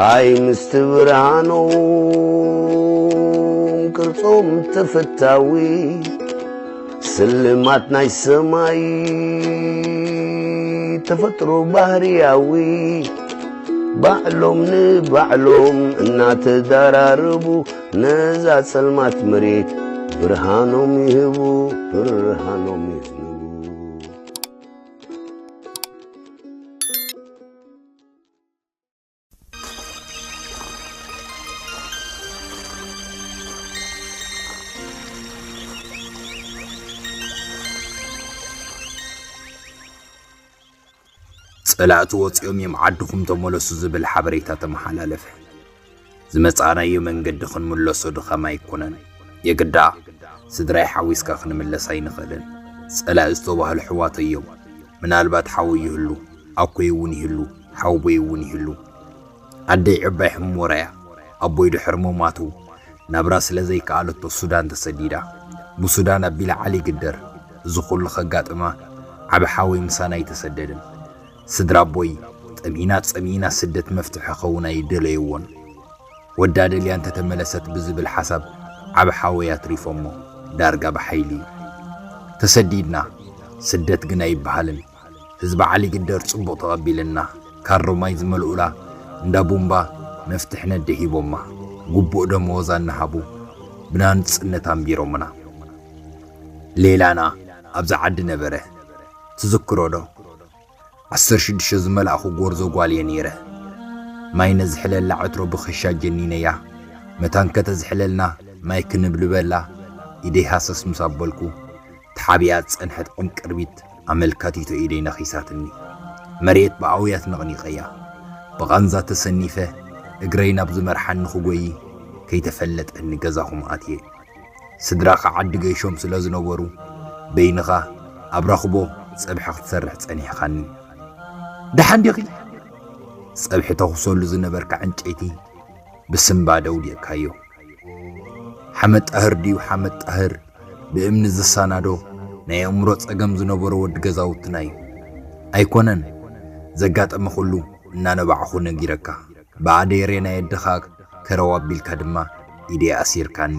ኣይ ምስቲ ብርሃኖም ቅርጾም ተፈታዊ፣ ስልማት ናይ ሰማይ ተፈጥሮ ባህርያዊ፣ ባዕሎም ንባዕሎም እናተዳራረቡ፣ ነዛ ጸልማት መሬት ብርሃኖም ይህቡ፣ ብርሃኖም ይህቡ። ጸላእቲ ወጺኦም እዮም ዓድኹም ተመለሱ ዝብል ሓበሬታ ተመሓላለፈ። ዝመጻእናዮ መንገዲ ክንምለሶ ድኻም ኣይኮነን። የግዳ ስድራይ ሓዊስካ ክንምለስ ኣይንኽእልን። ጸላኢ ዝተባህሉ ኣሕዋተይ እዮም። ምናልባት ሓወይ ይህሉ፣ ኣኮይ እውን ይህሉ፣ ሓወቦይ እውን ይህሉ። ኣደይ ዕባይ ሕሙም ወራያ፣ ኣቦይ ድሕሪ ምሟቱ ናብራ ስለ ዘይከኣለቶ ሱዳን ተሰዲዳ። ብሱዳን ኣቢላ ዓሊ ግደር። እዚ ኩሉ ከጋጥማ ዓቢ ሓወይ ምሳና ኣይተሰደደን። ስድራ ኣቦይ ጠሚና ጸሚና ስደት መፍትሒ ክኸውን ኣይደለይዎን። ወዳ ደልያ እንተተመለሰት ብዝብል ሓሳብ ዓቢ ሓወይ ኣትሪፎሞ ዳርጋ ብሓይሊ እዩ። ተሰዲድና ስደት ግን ኣይበሃልን። ህዝቢ ዓሊ ግደር ጽቡቕ ተቐቢልና፣ ካሮ ማይ ዝመልኡላ እንዳ ቡምባ መፍትሕ ነደ ሂቦማ፣ ግቡእ ደመወዛ እናሃቡ ብናንጽነት ኣንቢሮምና። ሌላና ኣብዛ ዓዲ ነበረ። ትዝክሮ ዶ? ዓሰርተ ሽዱሽተ ዝመላእኹ ጎርዞ ጓል እየ ነይረ። ማይ ነዝሕለላ ዕትሮ ብኸሻ ጀኒነያ። መታን ከተዝሕለልና ማይ ክንብልበላ ኢደይ ሃሰስ ምስ ኣበልኩ፣ ተሓቢኣ ዝጸንሐት ዕንቅርቢት ኣመልካቲቶ ኢደይ ነኺሳትኒ። መሬት ብኣውያት ነቕኒቐያ። ብቓንዛ ተሰኒፈ፣ እግረይ ናብ ዝመርሓኒ ክጎዪ፣ ከይተፈለጠኒ ገዛኹም ኣትየ። ስድራኻ ዓዲ ገይሾም ስለ ዝነበሩ፣ በይንኻ ኣብ ራኽቦ ጸብሒ ክትሰርሕ ጸኒሕኻኒ። ደሓን ዲኺ? ጸብሒ ተኹሰሉ ዝነበርካ ዕንጨይቲ ብስምባደ ኣውዲቕካዮ። ሓመድ ጣህር ድዩ ሓመድ ጣህር ብእምኒ ዝሳናዶ ናይ ኣእምሮ ጸገም ዝነበሮ ወዲ ገዛውትና እዩ። ኣይኮነን፣ ዘጋጠመ ኩሉ እናነባዕኹ ነጊረካ። ብኣደይ ሬ ናይ ኣድኻ ከረው ኣቢልካ ድማ ኢደይ ኣሲርካኒ።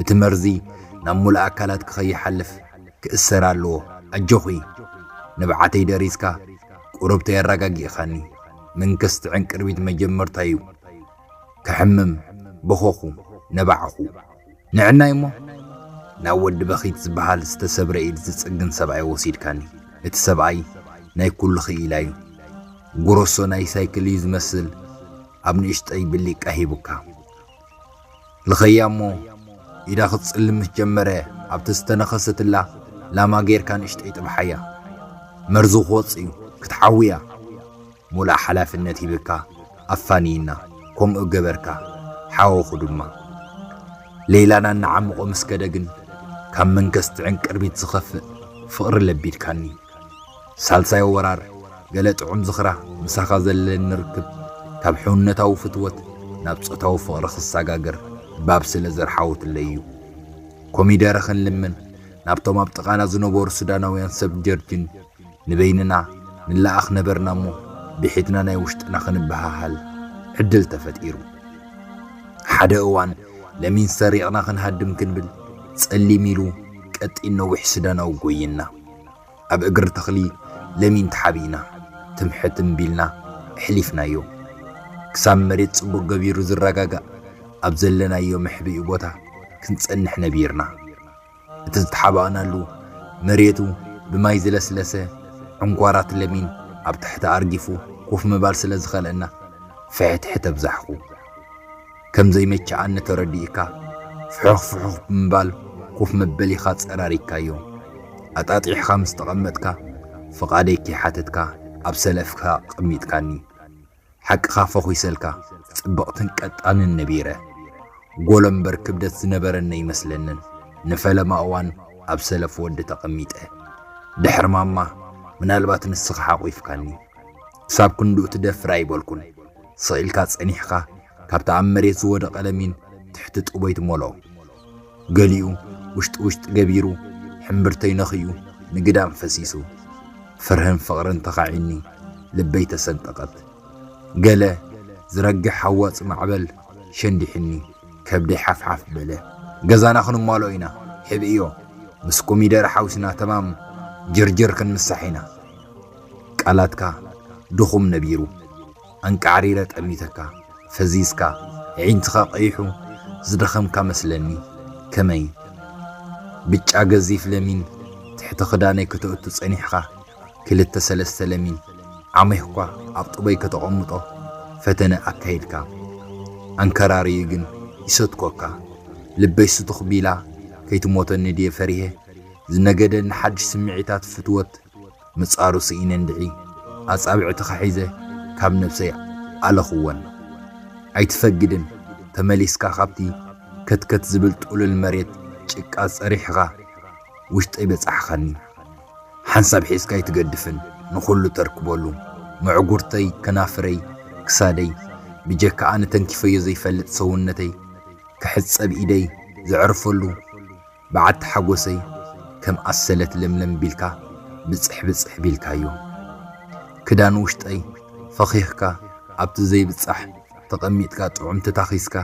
እቲ መርዚ ናብ ሙሉእ ኣካላት ክኸይሓልፍ ክእሰር ኣለዎ። ኣጆኺ፣ ንብዓተይ ደሪስካ ቁሩብተይ ኣረጋጊእኻኒ። መንከስቲ ዕንቅርቢት መጀመርታዩ። ክሕምም፣ በኸኹ፣ ነባዕኹ። ንዕናይ እሞ ናብ ወዲ በኺት ዝበሃል ዝተሰብረ ኢድ ዝጽግን ሰብኣይ ወሲድካኒ። እቲ ሰብኣይ ናይ ኩሉ ክኢላ እዩ። ጉረሶ ናይ ሳይክል እዩ ዝመስል፣ ኣብ ንእሽጠይ ብሊቃ ሂቡካ። ልኸያ እሞ ኢዳ ክትጽልም ምስ ጀመረ፣ ኣብቲ ዝተነኸሰትላ ላማ ጌርካ ንእሽጠይ ጥብሓያ። መርዙ ክወጽእ እዩ፣ ክትሓውያ። ሙሉእ ሓላፍነት ሂብካ ኣፋንይና፣ ከምኡ ገበርካ፣ ሓወኹ ድማ። ሌላና እናዓመቖ ምስ ከደ ግን፣ ካብ መንከስቲ ዕንቅርቢት ዝኸፍእ ፍቕሪ ለቢድካኒ። ሳልሳይ ወራር፣ ገለ ጥዑም ዝኽራ፣ ምሳኻ ዘለኒ ርክብ፣ ካብ ሕውነታዊ ፍትወት ናብ ጾታዊ ፍቕሪ ክሰጋገር ባብ ስለ ዘርሓወትለይ እዩ። ኮሚደረ ክንልምን፣ ናብቶም ኣብ ጥቓና ዝነበሩ ሱዳናውያን ሰብ ጀርጅን ንበይንና ንለኣኽ ነበርና እሞ፣ ብሒትና ናይ ውሽጥና ክንበሃሃል ዕድል ተፈጢሩ። ሓደ እዋን ለሚን ሰሪቕና ክንሃድም ክንብል፣ ጸሊም ኢሉ ቀጢን ነዊሕ ሱዳናዊ ጎይና። ኣብ እግሪ ተኽሊ ለሚን ተሓቢእና፣ ትምሕትም ቢልና ኣሕሊፍናዮ። ክሳብ መሬት ጽቡቕ ገቢሩ ዝረጋጋእ፣ ኣብ ዘለናዮ መሕብኢ ቦታ ክንጸንሕ ነቢርና። እቲ ዝተሓባእናሉ መሬቱ ብማይ ዝለስለሰ ዕንኳራት ለሚን ኣብ ታሕቲ ኣርጊፉ ኮፍ ምባል ስለ ዝኸልአና ፍሕትሕት ኣብዛሕኹ። ከም ዘይመችኣኒ ተረዲእካ ፍሑኽ ፍሑኽ ብምባል ኮፍ መበሊኻ ጸራሪግካዮ። ኣጣጢሕኻ ምስ ተቐመጥካ ፍቓደይ ከይሓተትካ ኣብ ሰለፍካ ኣቐሚጥካኒ። ሓቅኻ ፈኹሰልካ ጽብቕትን ቀጣንን ነቢረ። ጎሎ እምበር ክብደት ዝነበረኒ ኣይመስለንን። ንፈለማ እዋን ኣብ ሰለፍ ወዲ ተቐሚጠ። ድሕሪ ማማ ምናልባት ንስኻ ሓቑፍካኒ። ክሳብ ክንድኡ ትደፍር ኣይበልኩን። ስቕ ኢልካ ጸኒሕካ ካብቲ ኣብ መሬት ዝወደቐ ለሚን ትሕቲ ጥቦይ ትመልኦ። ገሊኡ ውሽጢ ውሽጢ ገቢሩ ሕምብርተይ ነኺኡ ንግዳም ፈሲሱ። ፍርህን ፍቕርን ተኻዒኒ ልበይ ተሰንጠቐት። ገለ ዝረግሕ ሃዋፂ ማዕበል ሸንዲሕኒ፣ ከብደይ ሓፍሓፍ በለ። ገዛና ክንማልኦ ኢና፣ ሕብእዮ፣ ምስ ኮሚደረ ሓዊስና ተማም ጅርጅር ክንምሳሕ ኢና። ቃላትካ ድኹም ነቢሩ፣ ኣንቃዕሪረ ጠሚተካ፣ ፈዚዝካ፣ ኣዒንትኻ ቀይሑ ዝደኸምካ መስለኒ። ከመይ ብጫ ገዚፍ ለሚን ትሕቲ ክዳነይ ከተእቱ ጸኒሕኻ፣ ክልተ ሰለስተ ለሚን ዓሜኽኳ ኣብ ጡበይ ከተቐምጦ ፈተነ ኣካይድካ። ኣንከራርዩ ግን ይሰትኮካ። ልበይ ስቱኽ ቢላ ከይትሞተኒ ድየ ፈሪሄ፣ ዝነገደኒ ሓድሽ ስምዒታት ፍትወት ምጻሩ ስኢነ እንድዒ፣ ኣጻብዕትኻ ሒዘ ካብ ነብሰይ ኣለኽወን። ኣይትፈግድን፣ ተመሊስካ ካብቲ ከትከት ዝብል ጥሉል መሬት ጭቃ ጸሪሕኻ ውሽጠይ በጻሕኻኒ። ሓንሳብ ሒዝካ ኣይትገድፍን፣ ንኹሉ ተርክበሉ። መዕጉርተይ፣ ከናፍረይ፣ ክሳደይ፣ ብጀካ ኣነ ተንኪፈዮ ዘይፈልጥ ሰውነተይ ክሕጸብ ኢደይ ዘዕርፈሉ በዓቲ ሓጎሰይ ከም ኣሰለት ለምለም ቢልካ ብጽሕ ብጽሕ ቢልካዮ። ክዳን ውሽጠይ ፈኺኽካ ኣብቲ ዘይብጻሕ ተቐሚጥካ ጥዑም ተታኺስካ፣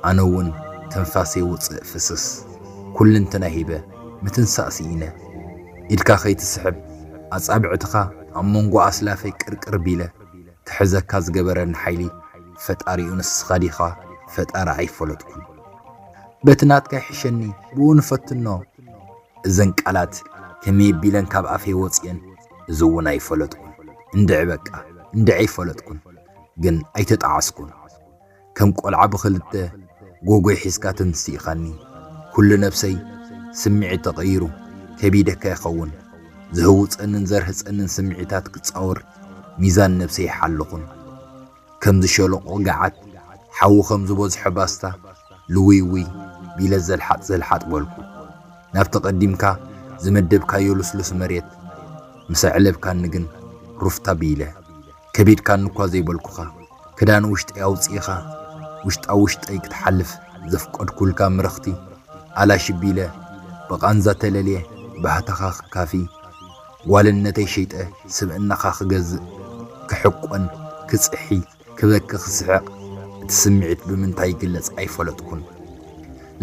ኣነ እውን ትንፋሰይ ውጽእ ፍስስ ኩልንትና ሂበ ምትንሳእ ስኢነ። ኢድካ ከይትስሕብ ኣጻብዕትኻ ኣብ መንጎ ኣስላፈይ ቅርቅር ቢለ ክሕዘካ ዝገበረኒ ሓይሊ ፈጣሪኡ ንስኻ ዲኻ ፈጣሪ ኣይፈለጥኩን። በቲ ናትካ ይሕሸኒ ብኡ ንፈትኖ። እዘን ቃላት ከመይ ቢለን ካብ ኣፈይ ወፅየን እዚ እውን ኣይፈለጥኩን። እንድዒ በቃ እንድዒ ኣይፈለጥኩን፣ ግን ኣይተጣዓስኩን። ከም ቆልዓ ብኽልተ ጎጎይ ሒዝካ ተንስኢኻኒ። ኩሉ ነብሰይ ስምዒት ተቐይሩ ከቢደካ ይኸውን። ዝህውፀንን ዘርህፀንን ስምዒታት ክፃወር ሚዛን ነብሰይ ይሓለኹን። ከም ዝሸለቆ ገዓት ሓዊ ከም ዝበዝሖ ባስታ ልውይውይ ቢለ ዘልሓጥ ዘልሓጥ በልኩ። ናብ ተቐዲምካ ዝመደብካዮ ልስሉስ መሬት ምስ ኣዕለብካኒ ግን ሩፍታ ቢለ። ከቢድካኒ እኳ ዘይበልኩኻ፣ ክዳን ውሽጠይ ኣውጺእኻ ውሽጣ ውሽጠይ ክትሓልፍ ዘፍቀድኩልካ ምርኽቲ ኣላሽቢለ ብቓንዛ ተለልየ ባህታኻ ክካፊ፣ ጓልነተይ ሸይጠ ስብእናኻ ክገዝእ፣ ክሕቆን፣ ክጽሒ፣ ክበኪ፣ ክስሕቕ፣ እቲ ስምዒት ብምንታይ ይግለጽ ኣይፈለጥኩን።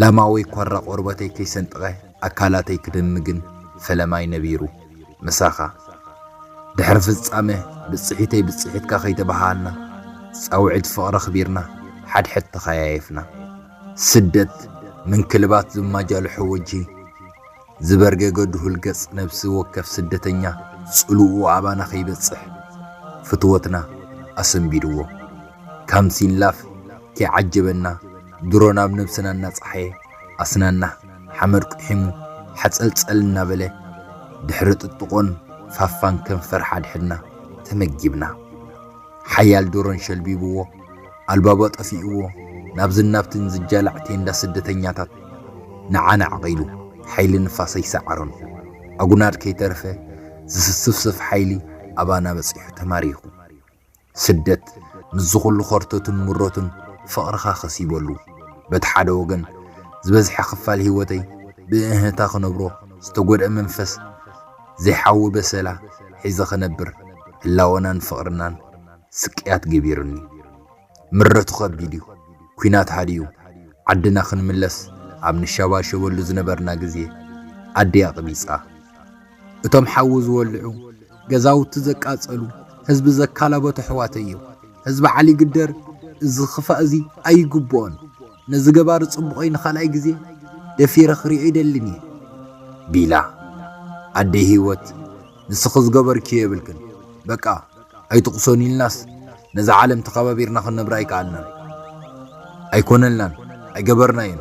ላማ ወይ ኳራ ቆርበተይ ከይሰንጠቐ ኣካላተይ ክደሚ ግን ፈለማይ ነቢሩ። ምሳኻ ድሕሪ ፍጻመ ብጽሒተይ ብጽሒትካ ከይተበሃሃልና፣ ጻውዒት ፍቕሪ ኣኽቢርና ሓድሕድ ተኸያየፍና። ስደት ምንክልባት ዝማጃልሖ ወጅሂ ዝበርገገ ድሁል ገጽ ነብሲ ወከፍ ስደተኛ ጽልኡ ኣባና ከይበጽሕ ፍትወትና ኣሰንቢድዎ። ካምሲን ላፍ ከይዓጀበና ድሮን ኣብ ነብስና እናጸሓየ ኣስናና ሓመድ ቁሒሙ ሓጸልጸል እናበለ ድሕሪ ጥጥቖን ፋፋን ከንፈር ሓድሕድና ተመጊብና። ሓያል ድሮን ሸልቢብዎ ኣልባቦ ጠፊእዎ ናብዝን ናብትን ዝጃላዕ ቴንዳ ስደተኛታት ንዓና ዓቒሉ ሓይሊ ንፋስ ኣይሰዓሮን። ኣጉናድ ከይተረፈ ዝስፍስፍ ሓይሊ ኣባና በጺሑ ተማሪኹ። ስደት ምስዚ ኩሉ ኸርተቱን ምረቱን ፍቕርኻ ከሲበሉ። በቲ ሓደ ወገን ዝበዝሐ ክፋል ህይወተይ ብእህህታ ክነብሮ ዝተጎድአ መንፈስ ዘይሓዊ በሰላ ሒዘ ክነብር ህላወናን ፍቕርናን ስቅያት ገቢሩኒ። ምረቱ ከቢድ እዩ። ኲናት ሃዲኡ ዓድና ክንምለስ ኣብ ንሸባሸበሉ ዝነበርና ግዜ ኣደይ ኣቕቢጻ። እቶም ሓዊ ዝወልዑ፣ ገዛውቲ ዘቃጸሉ፣ ህዝቢ ዘካላበቱ ኣሕዋተይ እዮም። ህዝቢ ዓሊ ግደር እዚ ክፋእ እዚ ኣይግብኦን። ነዚ ገባሪ ጽቡቐይ ንኻልኣይ ግዜ ደፊረ ክሪኦ ይደልን እየ። ቢላ፣ ኣደይ ህይወት፣ ንስኺ ዝገበርክዮ የብልክን። በቃ ኣይትቕሰኑ ኢልናስ ነዛ ዓለም ተኸባቢርና ክንነብር ኣይከኣልናን። ኣይኮነልናን፣ ኣይገበርናዮን።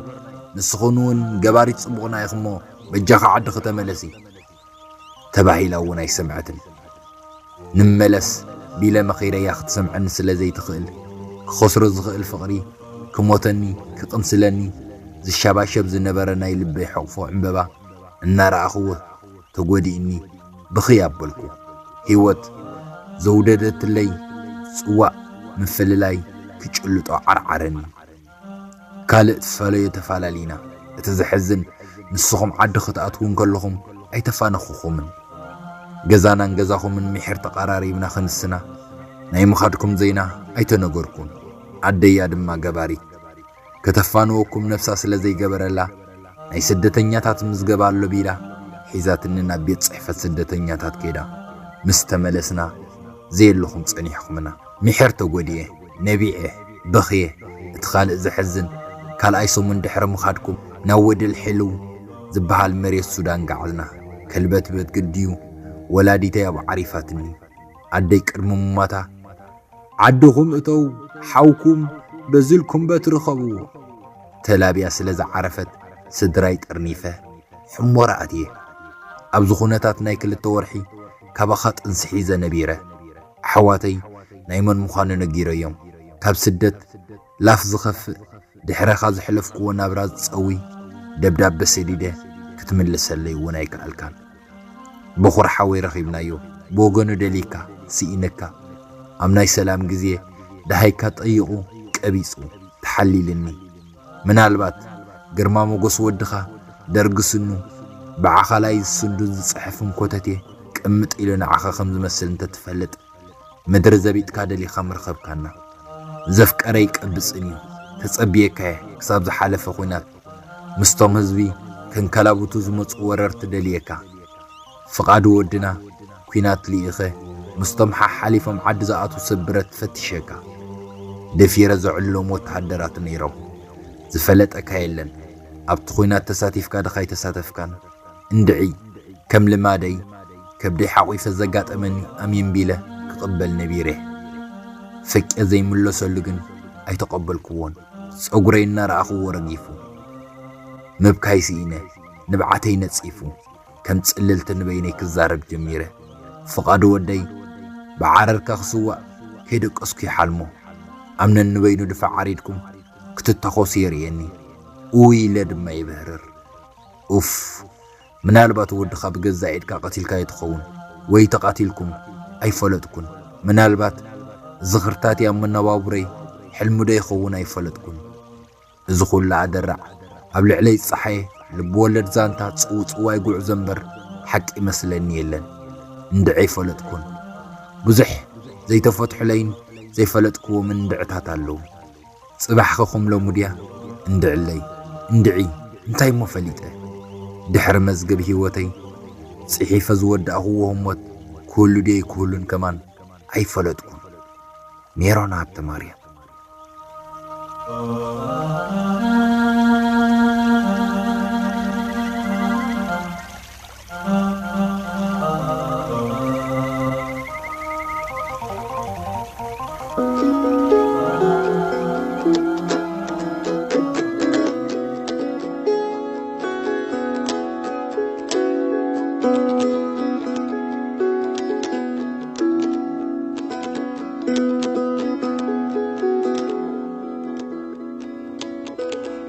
ንስኽን እውን ገባሪት ጽቡቕና ኢኽሞ በጃኻ ዓድኺ ተመለሲ። ተባሂላ እውን ኣይሰምዐትን። ንመለስ ቢለ መኺረያ ክትሰምዐኒ ስለ ዘይትኽእል፣ ክኸስሮ ዝኽእል ፍቕሪ፣ ክሞተኒ፣ ክቕምስለኒ ዝሻባሸብ ዝነበረ ናይ ልበይ ሕቕፎ ዕምበባ እናረኣኽዎ ተጎዲእኒ ብኽይ ኣበልኩ። ህይወት ዘውደደትለይ ጽዋእ ምፍልላይ ክጭልጦ ዓርዓረኒ። ካልእ ትፈለዮ ተፋላሊና። እቲ ዘሕዝን ንስኹም ዓዲ ክትኣትዉ እንከለኹም ኣይተፋነኹኹምን። ገዛናን ገዛኹምን ምሒር ተቐራሪብና ክንስና ናይ ምኻድኩም ዜና ኣይተነገርኩን። ኣደያ ድማ ገባሪት። ከተፋንወኩም ነፍሳ ስለ ዘይገበረላ፣ ናይ ስደተኛታት ምዝገባ ኣሎ ቢላ፣ ሒዛትኒ ናብ ቤት ጽሕፈት ስደተኛታት ከይዳ። ምስ ተመለስና፣ ዘየለኹም ጸኒሕኩምና። ሚሕር ተጎዲኤ፣ ነቢዐ፣ በኽየ። እቲ ካልእ ዘሕዝን፣ ካልኣይ ሰሙን ድሕሪ ምኻድኩም፣ ናብ ወደል ሕልው ዝበሃል መሬት ሱዳን ገዓዝና። ከልበትበት ግድዩ፣ ወላዲተይ ኣብኡ ዓሪፋትኒ። ኣደይ ቅድሚ ምሟታ፣ ዓድኹም እተው፣ ሓውኩም በዚ ኢልኩም በትሪ ኸብዎ። ተላብያ ስለ ዝዓረፈት፣ ስድራይ ጠርኒፈ፣ ሕሞራ ኣትየ። ኣብዚ ኩነታት ናይ ክልተ ወርሒ ካባኻ ጥንሲ ሒዘ ነቢረ። ኣሕዋተይ ናይ መን ምዃኑ ነጊረዮም። ካብ ስደት ላፍ ዝኸፍእ፣ ድሕረኻ ዘሕለፍክዎ ናብራ ዝጸዊ፣ ደብዳበ ሰዲደ፣ ክትምልሰለይ እውን ኣይከኣልካን። በኹር ሓወይ ረኺብናዮ፣ ብወገኑ ደሊካ፣ ስኢንካ። ኣብ ናይ ሰላም ግዜ ደሃይካ ጠይቑ፣ ቀቢጹ፣ ተሓሊልኒ። ምናልባት ግርማ ሞገስ ወድኻ፣ ደርጊ ስኑ፣ ብዓኻላይ ዝስንዱን ዝጽሕፍን ኮተቴ ቅምጥ ኢሉ ንዓኻ ከም ዝመስል እንተትፈልጥ፣ ምድሪ ዘቢጥካ ደሊኻ ምርኸብካና። ዘፍቀረ ይቀብጽን እዩ። ተጸብየካየ ክሳብ ዝሓለፈ ኹናት ምስቶም ህዝቢ ከንከላብቱ ዝመጹ ወረርቲ ደልየካ። ፍቓዱ ወድና ኲናት ልኢኸ ምስቶም ሓሓሊፎም ዓዲ ዝኣትዉ ሰብ ብረት ፈቲሸካ። ደፊረ ዘዕልሎም ወተሃደራት ነይሮም። ዝፈለጠካ የለን። ኣብቲ ኲናት ተሳቲፍካ ድኻ ኣይተሳተፍካን? እንድዒ፣ ከም ልማደይ ከብደይ ሓቑፈ ዘጋጠመኒ ኣሜን ቢለ ክቕበል ነቢረ። ፈቄ ዘይምለሰሉ ግን ኣይተቐበልክዎን። ጸጉረይ እናረኣኽዎ ረጊፉ። ምብካይ ስኢነ፣ ንብዓተይ ነጺፉ። ከም ጽልልቲ ንበይነይ ክዛረብ ጀሚረ። ፍቓዱ ወደይ ብዓረርካ ክስዋእ ከይደቀስኩ ይሓልሞ። ኣምነን ንበይኑ ድፋዕ ዓሪድኩም ክትታኾሱ የርእየኒ። ኡይ ኢለ ድማ ይብህርር። ኡፍ፣ ምናልባት ወድኻ ብገዛእ ኢድካ ቀቲልካዮ ትኸውን፣ ወይ ተቓቲልኩም፣ ኣይፈለጥኩን። ምናልባት ዝኽርታቲ ኣብ መነባብሮይ ሕልሚ ዶ ይኸውን ኣይፈለጥኩን። እዚ ኹሉ ኣደራዕ ኣብ ልዕለይ ዝጸሓየ ልብወለድ ዛንታ ጽውጽዋይ ጉዕዞ እምበር ሓቂ ይመስለኒ የለን። እንድዒ ኣይፈለጥኩን። ብዙሕ ዘይተፈትሑለይን ዘይፈለጥክዎምን እንድዕታት ኣለዉ። ጽባሕ ኸኹም ሎሙ ድያ? እንድዕለይ፣ እንድዒ፣ እንታይ እሞ ፈሊጠ? ድሕሪ መዝገብ ህይወተይ ጽሒፈ ዝወዳእኽዎ ህሞት ክህሉ ድየ ኣይክህሉን ከማን ኣይፈለጥኩን። ሜሮን ሃብተማርያም።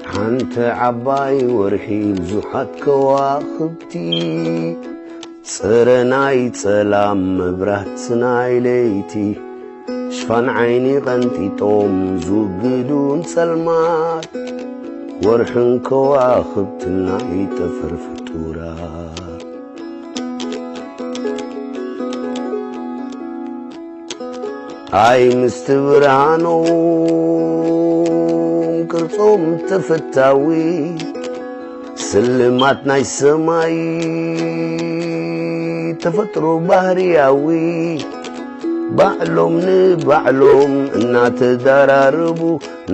ሓንቲ ዓባይ ወርሒ ብዙሓት ከዋኽብቲ፣ ጽረ ናይ ጸላም መብራት ናይ ለይቲ፣ ሽፋን ዓይኒ ቀንጢጦም ዝውግዱ ንጸልማት፣ ወርሕን ከዋኽብትን ናይ ጠፈር ፍጡራት። ኣይ ምስቲ ብርሃኖም ቅርጾም ተፈታዊ፣ ስልማት ናይ ሰማይ ተፈጥሮ ባህርያዊ፣ ባዕሎም ንባዕሎም እናተዳራረቡ፣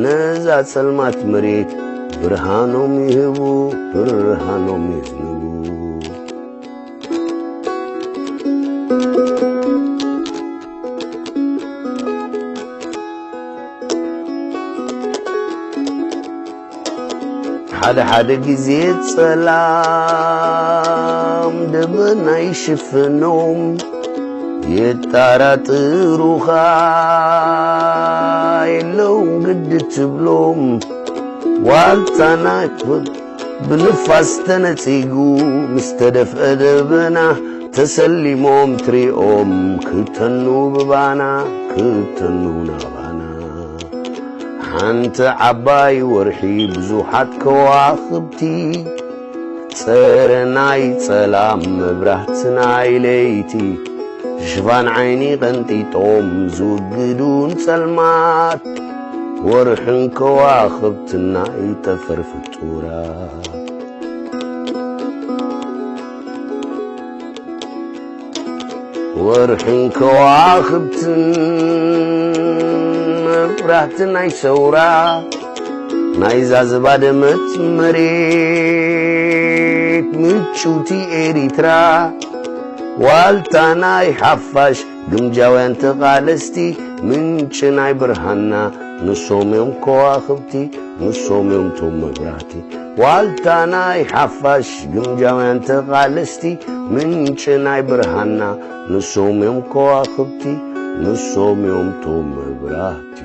ነዛ ጸልማት መሬት ብርሃኖም ይህቡ፣ ብርሃኖም የዝንቡ። ሓደ ሓደ ግዜ ጸላም ደበና ይሽፍኖም፣ የጣራጥሩኻ የለውን ግዲ ትብሎም። ዋልታ ናይ ብንፋስ ተነጺጉ ምስ ተደፍአ ደበና፣ ተሰሊሞም ትሪኦም ክተኑ ብባና፣ ክተኑ ናባና። ሓንቲ ዓባይ ወርሒ ብዙሓት ከዋኽብቲ፣ ጸረ ናይ ጸላም መብራህቲ ናይ ለይቲ፣ ሽፋን ዓይኒ ቀንጢጦም ዝውግዱ ንጸልማት፣ ወርሕን ከዋኽብትን ናይ ጠፈር ፍጡራት። ወርሕን ከዋኽብትን መብራህቲ ናይ ሰውራ፣ ናይዛ ዝባደመት መሬት ምጭውቲ ኤሪትራ። ዋልታ ናይ ሓፋሽ ግምጃውያን ተቓለስቲ፣ ምንጪ ናይ ብርሃንና ንሶም እዮም ከዋኽብቲ፣ ንሶም እዮም ቶም መብራህቲ። ዋልታ ናይ ሓፋሽ ግምጃውያን ተቓለስቲ፣ ምንጪ ናይ ብርሃንና ንሶም እዮም ከዋኽብቲ፣ ንሶም እዮም ቶም መብራህቲ።